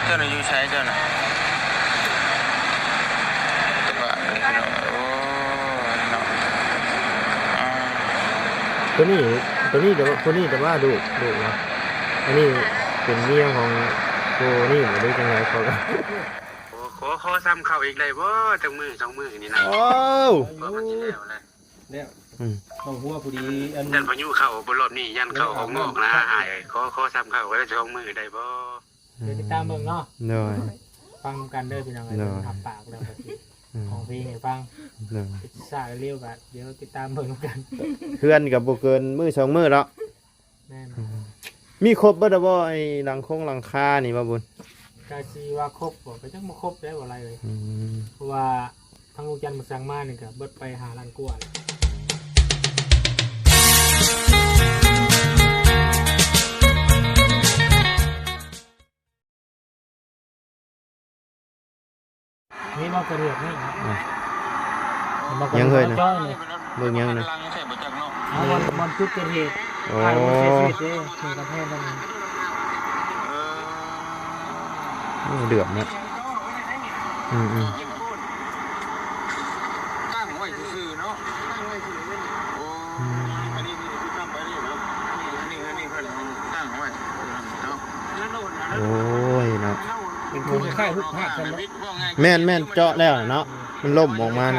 ເຈົ້ານະຢູ່ໃສເຈົ້ານະ? ຕະບະເລີຍເນາະ ໂອ້ຍເນາະ ອາ ໂຕນີ້ ໂຕນີ້ແຕ່ວ່າ ຜູ້ນີ້ແຕ່ວ່າລູກ ລູກນະ ອັນນີ້ເປັນເມຍຂອງຜູ້ນີ້ບໍ ຫຼືຈັ່ງໃດ? ເຂົາກໍ ໂອ້ ຂໍ ຂໍຊ້ຳເຂົ້າອີກໄດ້ບໍ່ ຈັກມື້ສອງມື້ນີ້ນະ? ໂອ້ ວ່າມັນຊິແລ້ວແຫຼະ ແລ້ວ ອືມ ນ້ອງຫົວຜູ້ດີ ອັນ ຢ້ານພາຍຸເຂົ້າບໍ່ ລອບນີ້ຢ້ານເຂົ້າອອກນອກນະ ເອີ ອ້າຍເອີຍ ຂໍ ຂໍຊ້ຳເຂົ້າໄວ້ສອງມື້ໄດ້ບໍ່? ດຽວຕິດຕາມເບິ່ງເນາະ ໂດຍ ຟັງນຳກັນເດີພີ່ນ້ອງເອີຍ ໂດຍ ເພິ່ນຮັບປາກແລ້ວກໍຊິ ອືມ ຮ້ອງເພງໃຫ້ຟັງ ໂດຍ ຊິຊ້າຫຼືເລັວກໍດຽວຕິດຕາມເບິ່ງນຳກັນ ເຮືອນກໍບໍ່ເກີນມື້ສອງມື້ດອກ ແມ່ນ ອືມ ມີຄົບເບິດແລ້ວບໍ່ ໄອ້ຫຼັງຄົງຫຼັງຄານີ້ ບ່າວບຸນ? ກະຊິວ່າຄົບບໍ່ ກໍຍັງບໍ່ຄົບເດ້ ບໍ່ຫຼາຍເອີຍ ອືມ ເພາະວ່າ ທາງລຸງຈັນມາສັ່ງມານີ້ກໍເບິດໄປຫ້າລ້ານກວ່າແລ້ວ ນີ້ບໍ່ກະເທດນີ້ ອືມ ບໍ່ກະເທດ ຍັງເຮີ້ຍນະ ເບິ່ງຫຍັງນະ ເອົາບ່ອນ ບ່ອນຈຸດເກີດເຫດ ໂອ້ ອ້າຍຜູ້ເສຍຊີວິດເດ້ ນີ້ກຳແພງນັ້ນ ເອີ ໂອ້ ເດືອດນະ ອືມໆ ຕັ້ງໄວ້ຊື່ໆເນາະ ຕັ້ງໄວ້ຊື່ໆ ໂອ້ ອືມ ອັນນີ້ ນີ້ຄືກັບໄປນີ້ເນາະ ນີ້ ນີ້ເພິ່ນຕັ້ງໄວ້ເນາະ ໂອ້ຍເນາະ ເປັນຄືຄ້າຍໆຮູບພາບຊັ້ນເນາະ ແມ່ນໆ ເຈາະແລ້ວເນາະ ມັນລົ້ມອອກມານະ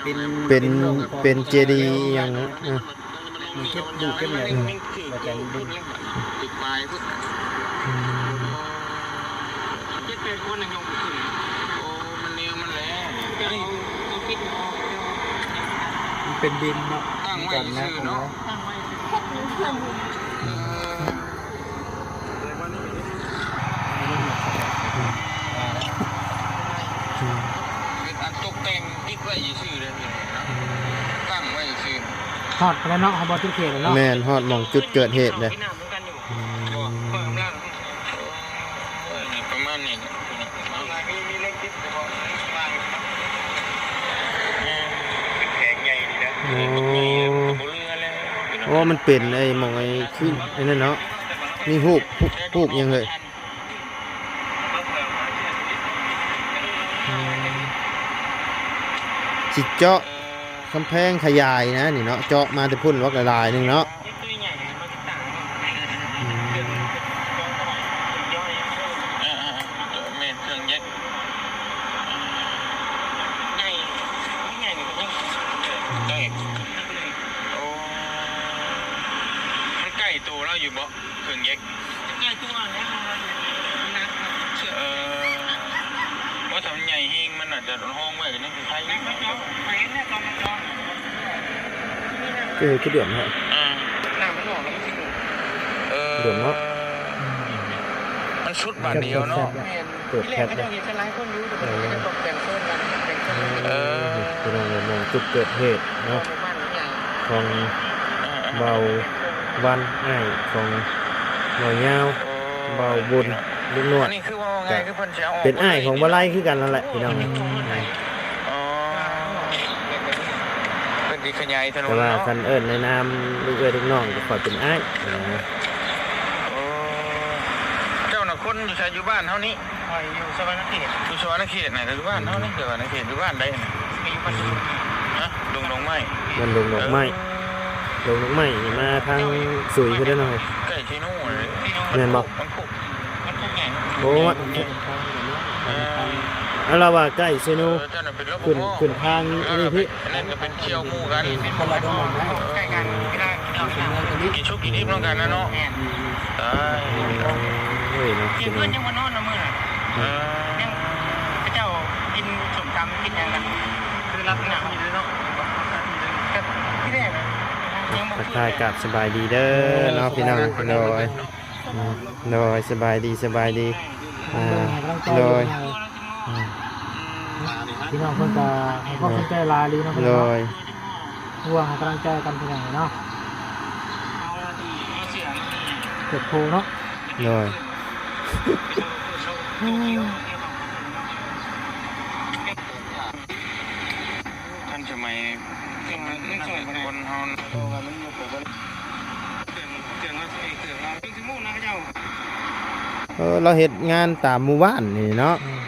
ເປັນ ເປັນ ເປັນເຈດີອີ່ຫຍັງ ເອີ ເກັບດູກເກັບຫຍັງ ອືມ ວ່າແຕ່ນເບິ່ງ ອືມ ເຈັດແປດຄົນຍັງຍົກບໍ່ຂຶ້ນ ໂອ້ ມັນແນວມັນແຫຼະ ມັນເປັນດິນເນາະ ຕັ້ງໄວ້ຊື່ໆເນາະ ອືມ ເປັນອັນຕົກແຕ່ງຕິດໄວ້ຊື່ໆເດ້ ຕັ້ງໄວ້ຊື່ໆ ຮອດແລ້ວເນາະ ຮອດບ່ອນຈຸດເຫດແລ້ວເນາະ ແມ່ນ ຮອດໝ່ອງຈຸດເກີດເຫດເດ້ ອືມ ປະມານນີ້ ໂອ້ ໂອ້ ມັນເປັນໄອ້ໝ່ອງໄອ້ຄືໄອ້ນັ້ນເນາະ ມີຮູບ ຮູບຫຍັງເຮີ້ຍ ອືມ ຊິເຈາະກຳແພງຂະຫຍາຍນະນີ້ເນາະ ເຈາະມາແຕ່ພຸ້ນບັກຫຼາຍໆໜຶ່ງເນາະ ອືມ ເອີໆໆ ແມ່ນເຄື່ອງເຢັກ ໃຫຍ່ ໃຫຍ່ກວ່ານີ້ ອືມ ໃຫຍ່ ໂອ້ ມັນໃກ້ໂຕລາວຢູ່ບໍ່? ເຄື່ອງເຢັກ ໃກ້ຕົວແລ້ວ ເອີ ໂອ້ ຖ້າມັນໃຫຍ່ແຮງ ມັນອາດຈະຮອງໄວ້ກໍຍັງຊິໄຄຢູ່ ເອີ ຄືເດືອດເນາະ ອ່າ ນ້ຳມັນອອກແລ້ວມັນຊິ ເອີ ເດືອດເນາະ ມັນສຸດບາດດຽວເນາະ ແມ່ນ ເປີດແພັດເດ້ ເອີ ເອີ ພີ່ນ້ອງເອີຍ ໝ່ອງຈຸດເກີດເຫດເນາະ ຂອງ ເອີໆ ເບົາວັນ ອ້າຍຂອງເບົາຍາວ ໂອ້ ເບົາບຸນ ລຸງໜວດ ເປັນອ້າຍຂອງບ່າວໄລຄືກັນນັ້ນແຫຼະ ພີ່ນ້ອງເອີຍ ອໍ ເພິ່ນຊິຂະຫຍາຍຖະໜົນ ແຕ່ວ່າ ເນາະ ຄັນເອີ້ນໃນນາມລູກເອື້ອຍລູກນ້ອງ ກໍຂ້ອຍເປັນອ້າຍນະ ໂອ້ ເຈົ້ານະຄົນຢູ່ໃສ? ຢູ່ບ້ານເຮົານີ້ ຂ້ອຍຢູ່ສະຫວັນນະເຂດ ຢູ່ສະຫວັນນະເຂດນະ ກໍຢູ່ບ້ານເຮົານີ້ ສະຫວັນນະເຂດ ຢູ່ບ້ານໃດນະ? ຢູ່ບ້ານ ຮະ? ດົງດອກໄມ້ ບ້ານດົງດອກໄມ້ ເອີ ດົງດອກໄມ້ນີ້ມາທາງສຸຍພຸ້ນເດ້ນ້ອງເອີຍ ໃກ້ເຊໂນເລີຍ ແມ່ນບໍ່? ມັນຄຸກ ມັນຄຸກໃຫຍ່ ໂອ້ ເອີ ອັນລະວ່າໃກ້ເຊໂນ ເອີ ຂຶ້ນ ຂຶ້ນທາງນີ້ພີ້ ອັນນັ້ນກໍເປັນ ທ່ຽວໝູ່ກັນ ຄົນລະດອນນະ ໃກ້ກັນ ກິນສຸກກິນດິບນຳກັນນະເນາະ ຕາຍ ໂອ້ຍເນາະ ທ່ຽງຄືນຍັງບໍ່ນອນນະມື້ນະ ເອີ ຍັງ ເຂົາເຈົ້າກິນສົ້ມຕຳກິນຫຍັງກັນ ຄືລັກສະນະນີ້ເນາະ ທີ່ແລກນະ ຍັງບໍ່ ທັກທາຍກາບສະບາຍດີເດີເນາະ ພີ່ນ້ອງ ໂດຍ ໂດຍ ສະບາຍດີ ສະບາຍດີ ອ່າ ໂດຍ ພີ່ນ້ອງເພິ່ນກໍໃຫ້ຄວາມສົນໃຈຫຼາຍອີ່ຫຼີເນາະ ໂດຍ ຮ່ວມໃຫ້ກຳລັງໃຈກັນພີ່ນ້ອງເນາະ ເກີດໂພເນາະ ໂດຍ ທັນສະໄໝ ຄົນເຮົາ ເຄື່ອງ ເຄື່ອງລາວ ເຄື່ອງລາວ ເຄື່ອງຊິໝູນນະເຂົາເຈົ້າ. ເອີ ລາວເຮັດງານຕາມໝູ່ບ້ານນີ້ເນາະ. ອືມ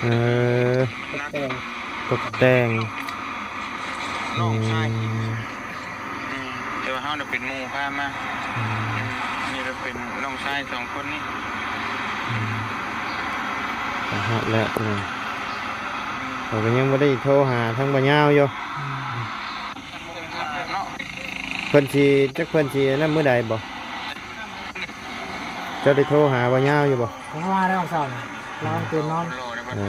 ເອີ ຕົກແຕ່ງ ຕົກແຕ່ງ ນ້ອງຊາຍ ອືມ ອືມ ແຕ່ວ່າເຮົານະເປັນໝູ່ພາມາ. ອືມ ນີ້ລະເປັນນ້ອງຊາຍສອງຄົນນີ້. ອືມ ໄປຮອດແລ້ວ ອືມ ຂ້ອຍກໍຍັງບໍ່ໄດ້ໂທຫາທາງບ່າວຍາວຢູ່. ອືມ ເນາະ ເພິ່ນຊິ ຈັກເພິ່ນຊິອັນນັ້ນມື້ໃດບໍ່? ເຈົ້າໄດ້ໂທຫາບ່າວຍາວຢູ່ບໍ່? ໂທຫາແລ້ວເຊົ້ານີ້ ລາວຕື່ນນອນ. ເອີ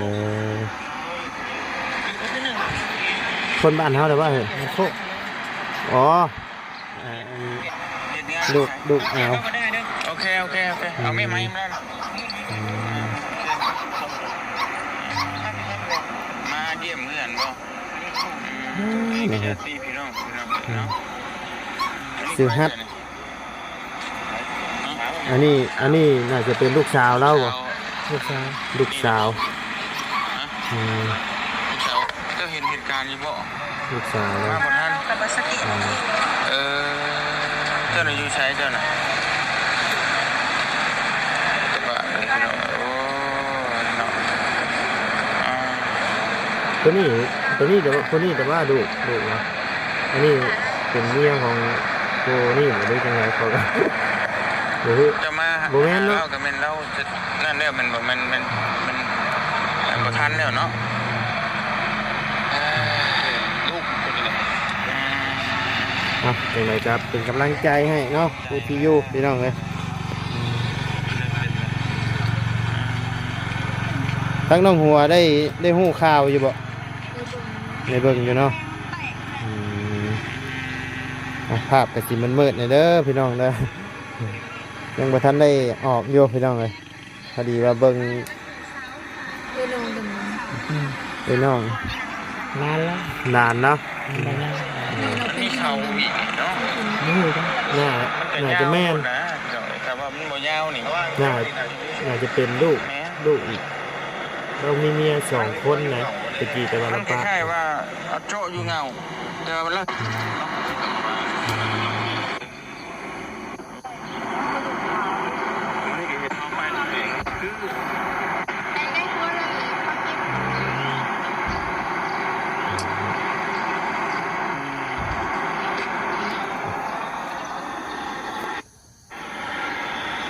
ຄົນບ້ານເຮົາແລ້ວບໍ່ເຮີ້ຍ? ແມ່ນໂຄກ. ອໍ ເອີ ເຮັດງານ ລູກ ລູກ ເອົາ ໂອເຄ ໂອເຄ ໂອເຄ ເອົາແມ່ໄມ້ມາ. ອືມ ມາຢ້ຽມເຮືອນບໍ່? ອືມ ນີ້ ນີ້ ພີ່ນ້ອງ ພີ່ນ້ອງເນາະ. ອືມ ຊື່ຮັດ. ອັນນີ້ ອັນນີ້ໜ້າຈະເປັນລູກສາວລາວບໍ່? ລູກສາວ ລູກສາວ. ຮະ? ອືມ ລູກສາວ. ເຈົ້າເຫັນເຫດການຢູ່ບໍ່? ລູກສາວລາວ ມາບໍ່ທັນ. ອືມ ເອີ ເຈົ້ານະຢູ່ໃສເຈົ້ານະ? ຕະບະເລີຍພີ່ນ້ອງ. ໂອ້ ເນາະ ອ່າ ໂຕນີ້ ໂຕນີ້ແຕ່ວ່າ ໂຕນີ້ແຕ່ວ່າດຸ ດຸເນາະ. ອັນນີ້ເປັນເມຍຂອງໂຕນີ້ບໍ່ ຫຼືຈັ່ງໃດ? ເຂົາກໍບໍ່ຮູ້. ຈະມາ ບໍ່ແມ່ນເນາະ ຫາລາວກໍແມ່ນລາວຈະນັ້ນແລ້ວແມ່ນບໍ່? ແມ່ນ ແມ່ນ ແມ່ນ ແມ່ນບໍ່ທັນແລ້ວເນາະ. ເອີ ລູກເພິ່ນນີ້ແຫຼະ. ເອົາ ຈັ່ງໃດກໍເປັນກຳລັງໃຈໃຫ້ເນາະ ຜູ້ທີ່ຢູ່ ພີ່ນ້ອງເອີຍ. ທາງນ້ອງຫົວໄດ້ ໄດ້ຮູ້ຂ່າວຢູ່ບໍ່? ໄດ້ເບິ່ງ ໄດ້ເບິ່ງຢູ່ເນາະ. ອືມ ອ່ະ ພາບກໍຊິມືດໆແດ່ເດີພີ່ນ້ອງເດີ ຍັງບໍ່ທັນໄດ້ອອກຢູ່ພີ່ນ້ອງເອີຍ. ພໍດີວ່າເບິ່ງ ເອື້ອຍນ້ອງເປັນ ອືມ ເອື້ອຍນ້ອງ ນານແລ້ວ ນານເນາະ. ອືມ ມີເຂົາອີກເນາະ ບໍ່ຮູ້ຈັກ ໜ້າ ໜ້າຈະແມ່ນ ແຕ່ວ່າມັນບໍ່ຍາວນີ້ ໜ້າ ໜ້າຈະເປັນລູກ ແມ່ນ ລູກອີກ. ລາວມີເມຍສອງຄົນນະ ແຕ່ກີ້ ແຕ່ວ່າລາວປະ ມັນຄ້າຍໆວ່າເອົາເຈາະຢູ່ເງົາ ແຕ່ວ່າລາວ ອືມ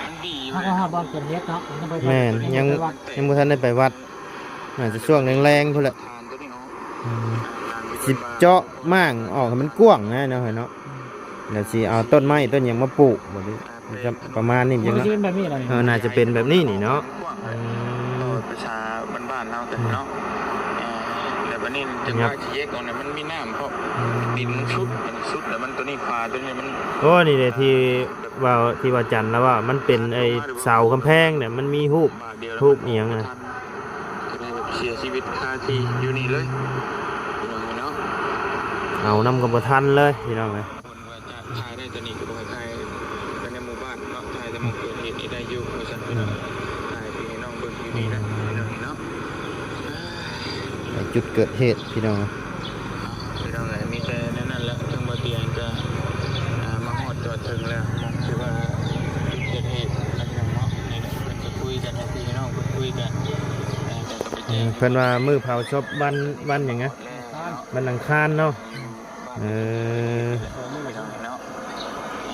ມັນດີ ເຮົາກໍຮອດບ່ອນເກີດເຫດເນາະ ຍັງບໍ່ທັນ ແມ່ນ ໄດ້ ຍັງ ໄປວັດ ຍັງບໍ່ທັນໄດ້ໄປວັດ ໜ້າຈະຊ່ວງແລງໆພຸ້ນແຫຼະ. ອືມ ຊິເຈາະມ້າງອອກໃຫ້ມັນກວ້າງນະເນາະ ເນາະ. ອືມ ແລ້ວຊິເອົາຕົ້ນໄມ້ຕົ້ນຫຍັງມາປູກ ແບບນີ້ ມັນຈະປະມານນີ້ ມັນກໍຊິເປັນແບບນີ້ແຫຼະ. ເອີ ໜ້າຈະເປັນແບບນີ້ນີ້ເນາະ. ອືມ ເວົ້າພາສາບ້ານໆເຮົາກັນເນາະ. ອືມ ເອີ ແລ້ວບັດນີ້ຈັ່ງວ່າຊິແຍກອອກນະ ມັນມີນ້ຳ ເພາະ ອືມ ດິນມັນຊຸດ ມັນຊຸດ ແລ້ວມັນ ໂຕນີ້ ຝາໂຕນີ້ມັນ ໂອ້ ນີ້ແຫຼະທີ່ ເວົ້າ ທີ່ວ່າຈັນລະເວົ້າ ມັນເປັນໄອ້ເສົາກຳແພງນະ ມັນມີຮູບ ຮູບອີ່ຫຍັງນະ ກໍເລີຍແບບເສຍຊີວິດຄາທີ່ຢູ່ນີ້ເລີຍ ພີ່ນ້ອງເອີຍເນາະ. ເອົານຳກໍບໍ່ທັນເລີຍ ພີ່ນ້ອງເອີຍ. ຄົນວ່າຈະຖ່າຍໄດ້ ຕອນນີ້ກໍບໍ່ໃຫ້ຖ່າຍໄປໃນໝູ່ບ້ານເນາະ ຖ່າຍແຕ່ໝ່ອງເກີດເຫດນີ້ໄດ້ຢູ່ ວ່າຊັ້ນ ພີ່ນ້ອງ. ອືມ ຖ່າຍໃຫ້ພີ່ໃຫ້ນ້ອງເບິ່ງຢູ່ນີ້ແຫຼະ ອືມ ພີ່ນ້ອງເນາະ. ໃນຈຸດເກີດເຫດ ພີ່ນ້ອງ. ພີ່ນ້ອງເອີຍ ມີແຕ່ແນວນັ້ນແຫຼະ ເຖິງບໍ່ຕຽງກໍ ອ່າ ມາຮອດຈອດເຖິງແລ້ວ ມອງທີ່ວ່າຈຸດເກີດເຫດ ພີ່ນ້ອງເນາະ. ນີ້ແຫຼະ ເພິ່ນກໍຄຸຍກັນ ໃຫ້ພີ່ໃຫ້ນ້ອງເພິ່ນຄຸຍກັນ ແລ້ວກໍໄປແຈ້ງ. ເອີ ເພິ່ນວ່າມື້ເຜົາສົບວັນ ວັນຫຍັງນະ? ວັນອັງຄານເນາະ. ເອີ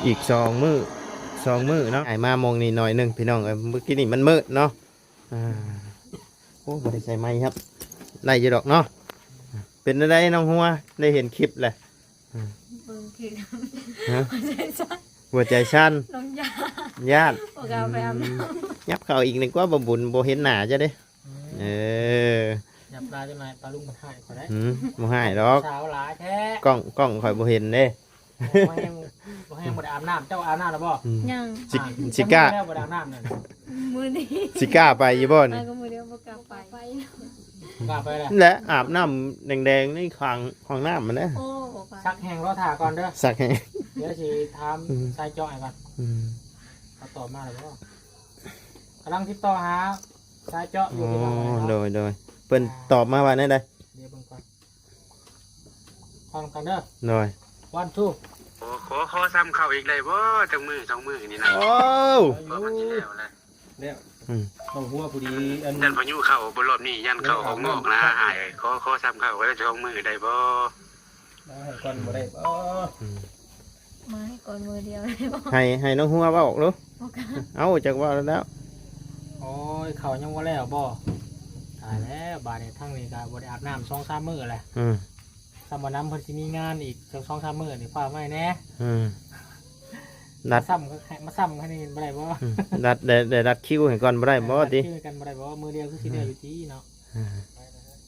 ອີກສອງມື້ ສອງມື້ເນາະ. ອ້າຍມາໝ່ອງນີ້ໜ້ອຍໜຶ່ງ ພີ່ນ້ອງເອີຍ ມື້ກີ້ນີ້ມັນມືດເນາະ. ອ່າ ໂອ້ ບໍ່ໄດ້ໃສ່ໄມຄັບ ໄດ້ຢູ່ດອກເນາະ. ເປັນແນວໃດນ້ອງຫົວ ໄດ້ເຫັນຄລິບແລ້ວ? ເບິ່ງຄລິບ ຮະ? ຫົວໃຈສັ່ນ ຫົວໃຈສັ່ນ ນ້ອງຢ້ານ ຢ້ານ ບໍ່ກ້າໄປອາບນ້ຳ. ອືມ ຫຍັບເຂົ້າອີກໜຶ່ງກວ່າ ບໍ່ບຸນ ບໍ່ເຫັນໜ້າເຈົ້າເດ້. ອືມ ເອີ ຫຍັບຫຼາຍຈັກໜ້ອຍ ປາລຸງມັນຮ້າຍຂ້ອຍໄດ໋. ອືມ ບໍ່ຮ້າຍດອກ ກ້ອງ ກ້ອງຂ້ອຍບໍ່ເຫັນເດ້. ບໍ່ແຮງ ບໍ່ແຮງບໍ່ໄດ້ອາບນ້ຳ ເຈົ້າອາບນ້ຳແລ້ວບໍ່? ອືມ ຍັງ ຊິ ອ່າ ຊິກ້າ ແລ້ວບໍ່ໄດ້ອາບນ້ຳນັ້ນ ມື້ນີ້ ຊິກ້າໄປຢູ່ບໍ່ນີ້? ໄປກໍມື້ດຽວ ບໍ່ກ້າໄປ ບໍ່ກ້າໄປແລ້ວ ແລະອາບນ້ຳແດງໆໃນຂ້າງຫ້ອງນ້ຳຫັ້ນແຫຼະ. ໂອ້ ບໍ່ໄປ ຊັກແຫ້ງລໍຖ້າກ່ອນເດີ ຊັກແຫ້ງ ດຽວຊິຖາມ ອືມ ສາຍເຈາະໃຫ້ກ່ອນ. ອືມ ເຂົາຕອບມາແລ້ວບໍ່? ກຳລັງຕິດຕໍ່ຫາສາຍເຈາະຢູ່ ພີ່ນ້ອງເອີຍເນາະ. ໂດຍ ໂດຍ ເພິ່ນ ອ່າ ຕອບມາວ່າແນວໃດ? ດຽວເບິ່ງກ່ອນ ຟັງກັນເດີ. ໂດຍ ວັນທູ ຂໍ ຂໍ ຂໍຊ້ຳເຂົ້າອີກໄດ້ບໍ່ ຈັກມື້ສອງມື້ນີ້ນະ? ໂອ້ ວ່າມັນຊິແລ້ວແລ້ວ. ແລ້ວ ອືມ ນ້ອງຫົວຜູ້ດີ ອັນ ຢ້ານພາຍຸເຂົ້າບໍ່ ລອບນີ້ຢ້ານເຂົ້າອອກນອກນະ ອ້າຍ. ຂໍ ຂໍຊ້ຳເຂົ້າໄວ້ຈັກສອງມື້ໄດ້ບໍ່? ມາໃຫ້ກ່ອນບໍ່ໄດ້ບໍ່? ອືມ ມາໃຫ້ກ່ອນມື້ດຽວໄດ້ບໍ່? ໃຫ້ ໃຫ້ນ້ອງຫົວເວົ້າເດີ້. ບໍ່ກ້າ ເອົ້າ ຈັກເວົ້າແລ້ວ. ໂອ້ຍ ເຂົ້າຍັງບໍ່ແລ້ວບໍ່? ຕາຍແລ້ວ ບາດນີ້ທາງນີ້ກໍບໍ່ໄດ້ອາບນ້ຳສອງສາມມື້ແລ້ວ. ອືມ ຊ້ຳວ່ານຳເພິ່ນຊິມີງານອີກຈັກສອງສາມມື້ນີ້ ຝາກໄວ້ແດ່. ອືມ ນັດ ຊ້ຳ ມາຊ້ຳໃຫ້ນີ້ບໍ່ໄດ້ບໍ່? ອືມ ນັດ ໄດ້ ໄດ້ນັດຄິວໃຫ້ກ່ອນບໍ່ໄດ້ບໍ່ຕິ? ນັດຄິວໃຫ້ກັນບໍ່ໄດ້ບໍ່? ມື້ດຽວຄືຊິໄດ້ຢູ່ຕິເນາະ. ອືມ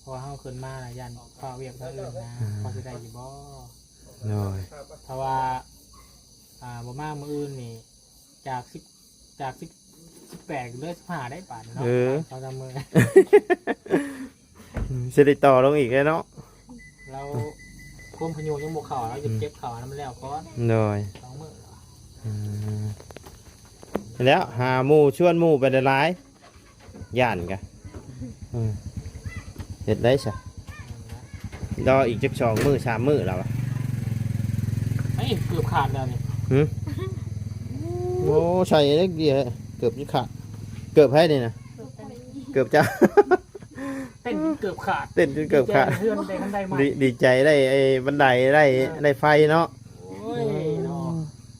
ເພາະວ່າເຮົາຂຶ້ນມາລະຢ້ານຟ້າວວຽກທາງອື່ນນະ. ອືມ ພໍຊິໄດ້ຢູ່ບໍ່? ໂດຍ ຖ້າວ່າ ອ່າ ບໍ່ມາມື້ອື່ນນີ້ ຈາກສິບ ຈາກສິບ ສິບແປດເຫຼືອສິບຫ້າໄດ້ບາດນີ້ເນາະ. ເອີ ສອງສາມມື້ ອືມ ຊິໄດ້ຕໍ່ລົງອີກແລ້ວເນາະ. ລາວຄວາມພາຍຸຍັງບໍ່ເຂົ້າ ລາວຢາກເກັບເຂົ້າໃຫ້ມັນແລ້ວກ່ອນ. ໂດຍ ສອງມື້ແລ້ວ. ອືມ ແລ້ວຫາໝູ່ ຊວນໝູ່ໄປຫຼາຍໆ ຢ້ານກະ ອືມ ເຮັດໄດ້ຊະ. ລໍອີກຈັກສອງມື້ສາມມື້ແລ້ວວະ. ເອີຍ ເກືອບຂາດແລ້ວນີ້. ຫື ໂອ້ ໃສ່ເລັກດີ ເກືອບຊິຂາດ. ເກີບໃຜນີ້ນະ? ເກີບເຈົ້າ. ເຕັ້ນເກືອບຂາດ ເຕັ້ນຈົນເກີບຂາດ. ດີໃຈເຮືອນໄດ້ຄັນໄດ້ໃໝ່ ດີ ດີໃຈໄດ້ໄອ້ບັນໄດ ໄດ້ ເອີ ໄດ້ໄຟເນາະ. ໂອ້ຍເນາະ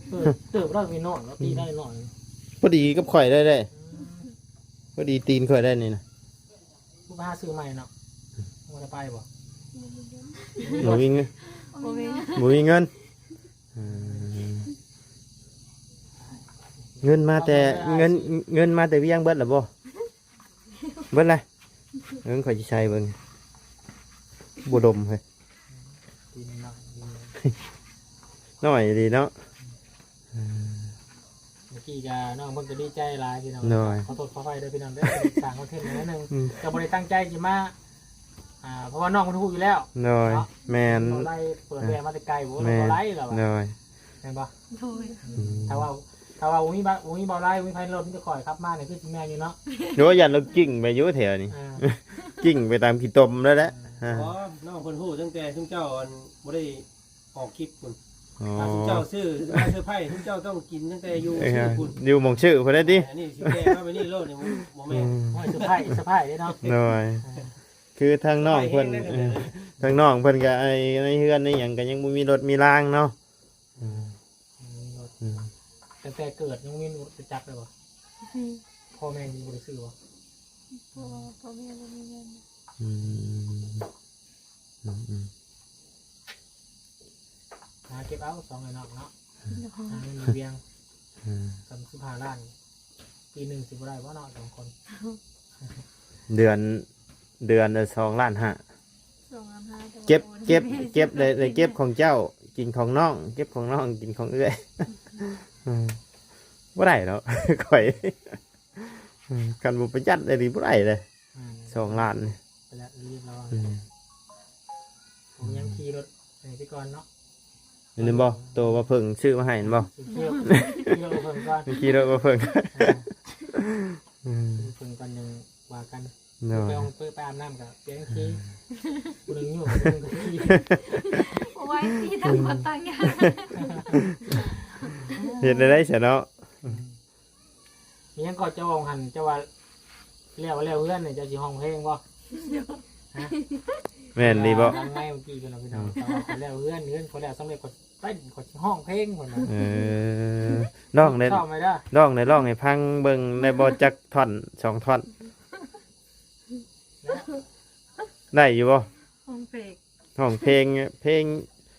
ເຕີບ ເຕີບແລ້ວພີ່ນ້ອງເນາະ ຕີໄດ້ໜ້ອຍ ພໍດີກັບຂ້ອຍໄດ້ເດ້. ອືມ ພໍດີຕີນຂ້ອຍໄດ້ນີ້ນະ. ບໍ່ຫາຊື້ໃໝ່ເນາະ ບໍ່ໄດ້ໄປບໍ່? ບໍ່ມີເງິນ ບໍ່ມີເງິນ ບໍ່ມີເງິນ. ອືມ ເງິນມາແຕ່ ເງິນ ເງິນມາແຕ່ວຽງເບິດລະບໍ່? ເບິດລະ. ເອີ ຂ້ອຍຊິໃສ່ເບິ່ງ ບໍ່ດົມເຮີ້ຍ. ນ້ອຍດີເນາະ. ເອີ ເມື່ອກີ້ກະນ້ອງເພິ່ນກະດີໃຈຫຼາຍພີ່ນ້ອງ. ໂດຍ ຂໍໂທດຂໍອະໄພເດີພີ່ນ້ອງເດີ ສ້າງຄອນເທັນໜ້ອຍໜຶ່ງ. ອືມ ກະບໍ່ໄດ້ຕັ້ງໃຈຊິມາ ອ່າ ເພາະວ່ານ້ອງເພິ່ນຮູ້ຢູ່ແລ້ວ. ໂດຍ ເນາະ ແມ່ນ ເວົ້າໄລ່ ເປີດແວ່ມາແຕ່ໄກ ບໍ່ ແມ່ນ ເວົ້າໄລ່ລະວ່າ. ໂດຍ ແມ່ນບໍ່? ໂດຍ ອືມ ຖ້າວ່າ ຖ້າວ່າບໍ່ມີ ບໍ່ມີເບົາໄລ່ ບໍ່ມີໃຜລົດ ມີແຕ່ຂ້ອຍຂັບມານີ້ ຄືຊິແມ່ນຢູ່ເນາະ. ໂອ້ຍ ຢ້ານລົດກິ້ງໄປຢູ່ແຖວນີ້. ອ່າ ກິ້ງໄປຕາມຂີ້ຕົມແລ້ວແຫຼະ. ອ່າ ອໍ ນ້ອງເພິ່ນຮູ້ຕັ້ງແຕ່ຊຸມເຈົ້າ ອັນ ບໍ່ໄດ້ອອກຄລິບພຸ້ນ. ອໍ ຖ້າຊຸມເຈົ້າຊື້ມາເຊີໄພ ຊຸມເຈົ້າຕ້ອງກິນຕັ້ງແຕ່ຢູ່ ເອີ ຊື້ພຸ້ນ ຢູ່ໝ່ອງຊື້ພຸ້ນໄດ໋ຕິ. ອັນນີ້ຊິແກ່ມາແບບນີ້ໂລດນີ້ ບໍ່ແມ່ນ. ອືມ ໂອ້ຍ ເຊີໄພ ເຊີໄພເດ້ເນາະ. ໂດຍ ເອີ ຄືທາງນ້ອງເພິ່ນ ເອີ ທາງນ້ອງເພິ່ນກະ ໄອ້ ໃນເຮືອນໃນຫຍັງກະຍັງບໍ່ມີລົດມີລາງເນາະ. ອືມ ອືມ ຕັ້ງແຕ່ເກີດຍັງມີລົດຈັກເລີຍບໍ່? ອືມ ພໍ່ແມ່ຍັງບໍ່ໄດ້ຊື້ບໍ່? ພໍ່ ພໍ່ແມ່ບໍ່ມີເງິນ. ອືມ ອືມ ອືມ ຫາເກັບເອົາສອງໄອ້ນ້ອງເນາະ. ໂດຍ ຫາເງິນຢູ່ວຽງ. ອືມ ສາມສິບຫ້າລ້ານ ປີໜຶ່ງຊິບໍ່ໄດ້ບໍ່ເນາະ ສອງຄົນ? ເດືອນ ເດືອນລະສອງລ້ານຫ້າ. ສອງລ້ານຫ້າ ແຕ່ວ່າ ເກັບ ໂອນ ເກັບ ເກັບໄດ້ ໄດ້ເກັບຂອງເຈົ້າ ກິນຂອງນ້ອງ ເກັບຂອງນ້ອງ ກິນຂອງເອື້ອຍ. ອືມ ບໍ່ໄດ້ເນາະ ຂ້ອຍ ອືມ ຄັນບໍ່ປະຢັດໄດ້ນີ້ບໍ່ໄດ້ເດ້. ອ່າ ສອງລ້ານນີ້ ໄປແລ້ວ ເລີຍລະ. ອືມ ໂອ້ ຍັງຂີ່ລົດໄປກ່ອນເນາະ. ເຫັນບໍ່ ໂຕວ່າເພິ່ງຊື້ມາໃຫ້ ເຫັນບໍ່? ຂີ່ລົດ ຂີ່ລົດມາເພິ່ງກ່ອນ ຂີ່ລົດມາເພິ່ງ. ອ່າ ອືມ ເພິ່ງກ່ອນຍັງວ່າກັນ. ໂດຍ ໄປຫ້ອງ ໄປ ໄປອາບນ້ຳກໍປ່ຽນຂີ່. ຜູ້ໜຶ່ງຢູ່ ຜູ້ໜຶ່ງກໍຂີ່. ບໍ່ໄຫວຕິ ຕັ້ງຄົນຕ່າງຢ່າງ. ເຮັດໄດ້ໄດ໋ຊະເນາະ. ອືມ ມີຫຍັງກໍເຈົ້າວ່າຫັ້ນ ເຈົ້າວ່າແລ້ວ ແລ້ວເຮືອນນີ້ ເຈົ້າຊິຮ້ອງເພງບໍ່? ຮະ ແມ່ນດີບໍ່? ຫຼັງໄມເມື່ອກີ້ເພິ່ນວ່າ ພີ່ນ້ອງ ອືມ ເຈົ້າວ່າຂ້ອຍແລ້ວເຮືອນ ເຮືອນຂ້ອຍແລ້ວສຳເລັດ ຂ້ອຍເຕັ້ນ ຂ້ອຍຊິຮ້ອງເພງ ເພິ່ນວ່າ. ເອີ ຮ້ອງໄດ້ ຊ້ອມໄວ້ເດີ ຮ້ອງໄດ້ ຮ້ອງໃຫ້ຟັງເບິ່ງໄດ້ບໍ່ ຈັກທ່ອນສອງທ່ອນ? ໄດ້ຢູ່ບໍ່? ຮ້ອງເພງ ຮ້ອງເພງ ເພງ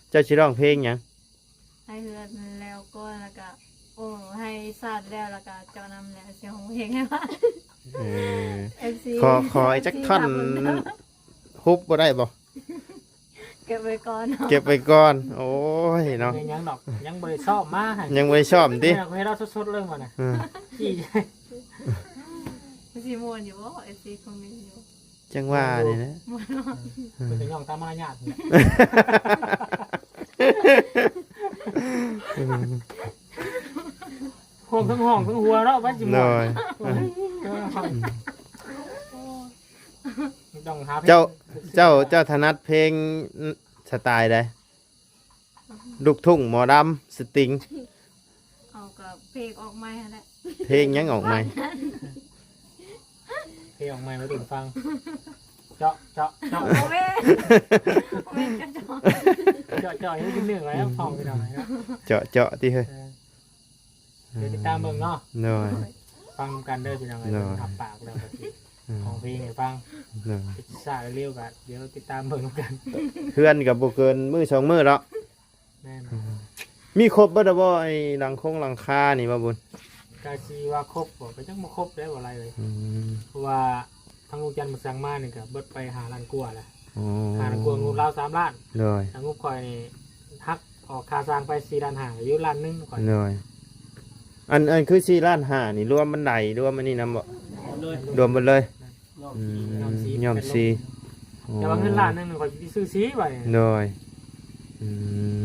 ເຈົ້າຊິຮ້ອງເພງຫຍັງ? ໃຫ້ເຮືອນແລ້ວກ່ອນ ແລ້ວກະ ໂອ້ ໃຫ້ຊາດແລ້ວ ແລ້ວກະເຈົ້ານຳແລ້ວ ຊິຮ້ອງເພງໃຫ້ຟັງ. ເອີ ເອັຟຊີ ຂໍ ຂໍອີກຈັກທ່ອນ ເອັຟຊີ ຮຶບບໍ່ໄດ້ບໍ່? ເກັບໄວ້ກ່ອນເນາະ ເກັບໄວ້ກ່ອນ. ໂອ້ຍເນາະ ເປັນຫຍັງດອກ ຍັງບໍ່ໄດ້ຊ້ອມມາ ຍັງບໍ່ໄດ້ຊ້ອມຕິ? ເຮັດເອົາສົດໆເລີຍໝົດນະ. ອືມ ຊິມ່ວນຢູ່ບໍ່? ເອັຟຊີຄອມເມັນຢູ່. ຈັ່ງວ່ານີ້ແຫຼະ ເພິ່ນກໍຍ້ອງຕາມມາລະຍາດນີ້ແຫຼະ. ອືມ ຮ້ອງທັງຮ້ອງທັງຫົວເນາະ ໄປຊິມ່ວນ. ໂດຍ ເອີ ຕ້ອງຫາເພງ ເຈົ້າ ເຈົ້າ ເຈົ້າຖະໜັດເພງສະໄຕໃດ? ລູກທຸ່ງ ໝໍລຳ ສະຕິງ ເອົາກໍເພງອອກໃໝ່ຫັ້ນແຫຼະ. ເພງຫຍັງອອກໃໝ່? ເພງອອກໃໝ່ມາດຸນຟັງ ເຈາະ ເຈາະ ເຈາະ ບໍ່ແມ່ນ ບໍ່ແມ່ນກະເຈາະ ເຈາະ ເຈາະໃຫ້ກິນເນື້ອໄວ້ ອືມ ເອົາຂອງໄປດອງໄວ້ເນາະ ເຈາະ ເຈາະຕິເຮີ້ຍ. ເອີ ດຽວຕິດຕາມເບິ່ງເນາະ ໂດຍ ຟັງນຳກັນເດີພີ່ນ້ອງເອີຍ ໂດຍ ເພິ່ນຮັບປາກແລ້ວກໍຊິ ອືມ ຮ້ອງເພງໃຫ້ຟັງ ໂດຍ ຊິຊ້າຫຼືເລັວກໍດຽວຕິດຕາມເບິ່ງນຳກັນ. ເຮືອນກໍບໍ່ເກີນມື້ສອງມື້ດອກ ແມ່ນ ອືມ ມີຄົບເບິດແລ້ວບໍ່ ໄອ້ຫຼັງຄົງຫຼັງຄານີ້ ບ່າວບຸນ? ກະຊິວ່າຄົບບໍ່ ກໍຍັງບໍ່ຄົບໄດ໋ ບໍ່ຫຼາຍເອີຍ ອືມ ເພາະວ່າທາງລຸງຈັນເພິ່ນສັ່ງມານີ້ກໍເບິດໄປຫ້າລ້ານກວ່າແລ້ວ ອໍ ຫ້າລ້ານກວ່າ ງົບລາວສາມລ້ານ ໂດຍ ຖ້າງົບຂ້ອຍນີ້ຫັກອອກຄ່າຊ່າງໄປສີ່ລ້ານຫ້າ ກໍຢູ່ລ້ານໜຶ່ງຂ້ອຍ ໂດຍ ອັນ ອັນຄືສີ່ລ້ານຫ້ານີ້ ລວມບັນໄດ ລວມອັນນີ້ນຳບໍ່? ລວມເບິດເລີຍ ລວມເບິດເລີຍ ຍ້ອມ ອືມ ຍ້ອມສີ ຍ້ອມສີ ແຕ່ວ່າເງິນລ້ານໜຶ່ງຂ້ອຍຊິໄປຊື້ສີໄວ້ ໂດຍ ອື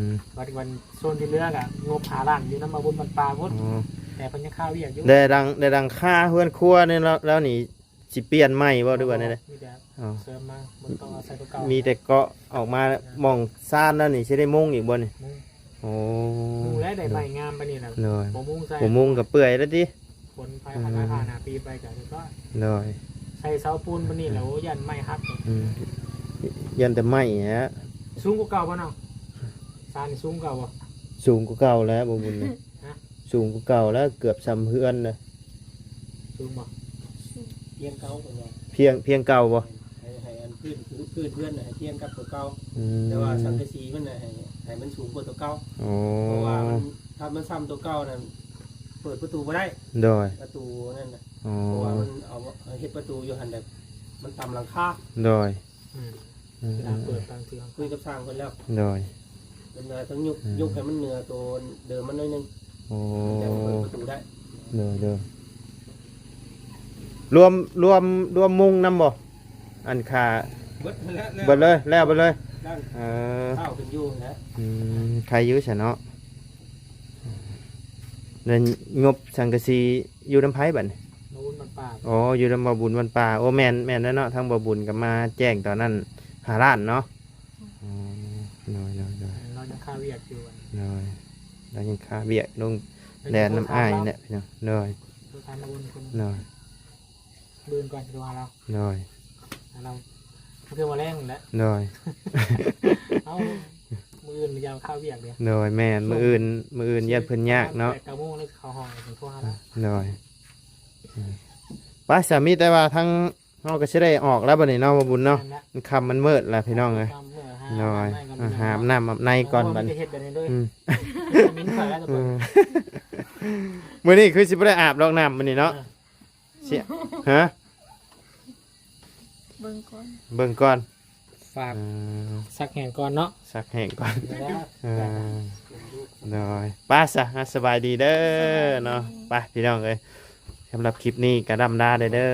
ມ ບັດວັນໂຊນທີ່ເຫຼືອກໍງົບຫ້າລ້ານ ຢູ່ນຳບ່າວບຸນບ້ານປ່າໝົດ ອໍ ແຕ່ເພິ່ນຍັງຄາວຽກຢູ່ ແຕ່ຫຼັງ ແຕ່ຫຼັງຄາເຮືອນຄົວນີ້ລາວ ລາວນີ້ຊິປ່ຽນໃໝ່ບໍ່ ຫຼືວ່າແນວໃດ? ມີແຕ່ ອໍ ເສີມມາ ບໍ່ຕ້ອງເອົາໃສ່ຕົວເກົ່າ ມີແຕ່ເກາະອອກມາ ອ່າ ໝ່ອງຊານແລ້ວນີ້ ຊິໄດ້ມຸງອີກບໍ່ນີ້? ມຸງ ໂອ້ ມຸງແລ້ວ ໄດ້ໄມ້ງາມປານນີ້ນະ ໂດຍ ບໍ່ມຸງໃສ່ ບໍ່ມຸງກໍເປື່ອຍແລ້ວຕິ ຝົນພາຍ ອືມ ພາຍຜ່ານໜ້າປີໄປກໍຮຽບຮ້ອຍ ໂດຍ ໃສ່ເສົາປູນປານນີ້ແລ້ວ ໂອ້ ຢ້ານໄມ້ຫັກ ອືມ ຢ້ານແຕ່ໄມ້ແຫຼະ ສູງກວ່າເກົ່າບໍ່ນ້ອງ? ຊານນີ້ສູງກວ່າເກົ່າບໍ່? ສູງກວ່າເກົ່າແລ້ວ ບ່າວບຸນນະ ຮະ? ສູງກວ່າເກົ່າແລ້ວ ເກືອບສ່ຳເຮືອນນະ ສູງບໍ່? ພຽງເກົ່າເພິ່ນວ່າ ພຽງ ພຽງເກົ່າບໍ່? ໃຫ້ ໃຫ້ອັນພື້ນ ພື້ນເຮືອນນະໃຫ້ພຽງກັບຕົວເກົ່າ ອືມ ແຕ່ວ່າສັງກະສີມັນນະໃຫ້ ໃຫ້ມັນສູງກວ່າຕົວເກົ່າ ອໍ ເພາະວ່າມັນ ຖ້າມັນສ່ຳຕົວເກົ່ານັ້ນ ເປີດປະຕູບໍ່ໄດ້ ໂດຍ ປະຕູນັ້ນນະ ອໍ ເພາະວ່າມັນເອົາ ເຮັດປະຕູຢູ່ຫັ້ນແຫຼະ ມັນຕຳຫຼັງຄາ ໂດຍ ອືມ ອືມ ເວລາເປີດຕາມເທື່ອ ຄຸຍກັບຊ່າງເພິ່ນແລ້ວ ໂດຍ ເພິ່ນວ່າຕ້ອງຍົກ ອືມ ຍົກໃຫ້ມັນເໜືອໂຕເດີມມັນໜ້ອຍໜຶ່ງ ໂອ້ ຈັ່ງເປີດປະຕູໄດ້ ໂດຍ ໂດຍ ລວມ ລວມ ລວມມຸງນຳບໍ່? ອັນຄ່າ ເບິດແລ້ວ ເບິດເລີຍ ແລ້ວເບິດເລີຍ ເອີ ເຂົ້າເປັນຢູ່ແລ້ວ ອືມ ໃຄຢູ່ຊະເນາະ ແລ້ວງົບສັງກະສີຢູ່ນຳໃຜບັດນີ້? ບ່າວບຸນບ້ານປ່າ ອໍ ຢູ່ນຳບ່າວບຸນບ້ານປ່າ ໂອ້ ແມ່ນ ແມ່ນແລ້ວເນາະ ທາງບ່າວບຸນກໍມາແຈ້ງຕອນນັ້ນຫ້າລ້ານເນາະ ອໍ ໂດຍ ໂດຍ ໂດຍ ລາວຍັງຄາວຽກຢູ່ ໂດຍ ລາວຍັງຄາວຽກ ລົງແລ່ນນຳອ້າຍແຫຼະ ພີ່ນ້ອງ ໂດຍ ໂທຖາມບ່າວບຸນເພິ່ນ ໂດຍ ມື້ອື່ນກ່ອນຊິໂທຫາລາວ ໂດຍ ຫາລາວ ຄືວ່າແລງແຫຼະ ໂດຍ ເອົ້າ ມື້ອື່ນຢ່າຄາວຽກເດ້ ໂດຍ ແມ່ນ ມື້ອື່ນ ມື້ອື່ນຢ້ານເພິ່ນຍາກເນາະ ແປດເກົ້າໂມງແລ້ວເຂົ້າຫ້ອງ ເພິ່ນໂທຫາລາວ ໂດຍ ອືມ ໄປ ສາມີແຕ່ວ່າທາງ ເຮົາກໍຊິໄດ້ອອກແລ້ວບັດນີ້ເນາະ ບ່າວບຸນເນາະ ແມ່ນລະ ມັນຄ່ຳມັນມືດແລ້ວພີ່ນ້ອງເອີຍ ຄ່ຳເມືດ ໂດຍ ຫາອາບນ້ຳອາບໃນກ່ອນບັດນີ້ ເຮັດແບບນີ້ເດີ ອືມ ມິນໃສ່ແລ້ວ ເອີ ມື້ນີ້ຄືຊິບໍ່ໄດ້ອາບດອກນ້ຳມື້ນີ້ເນາະ ເອີ ເສຍ ຮະ ເບິ່ງກ່ອນ ເບິ່ງກ່ອນ ຝາກ ເອີ ຊັກແຫ້ງກ່ອນເນາະ ຊັກແຫ້ງກ່ອນ ເອີ ໂດຍ ໄປຊະ ສະບາຍດີເດີເນາະ ໄປພີ່ນ້ອງເອີຍ ສຳລັບຄລິບນີ້ກໍລ່ຳລາເດີ.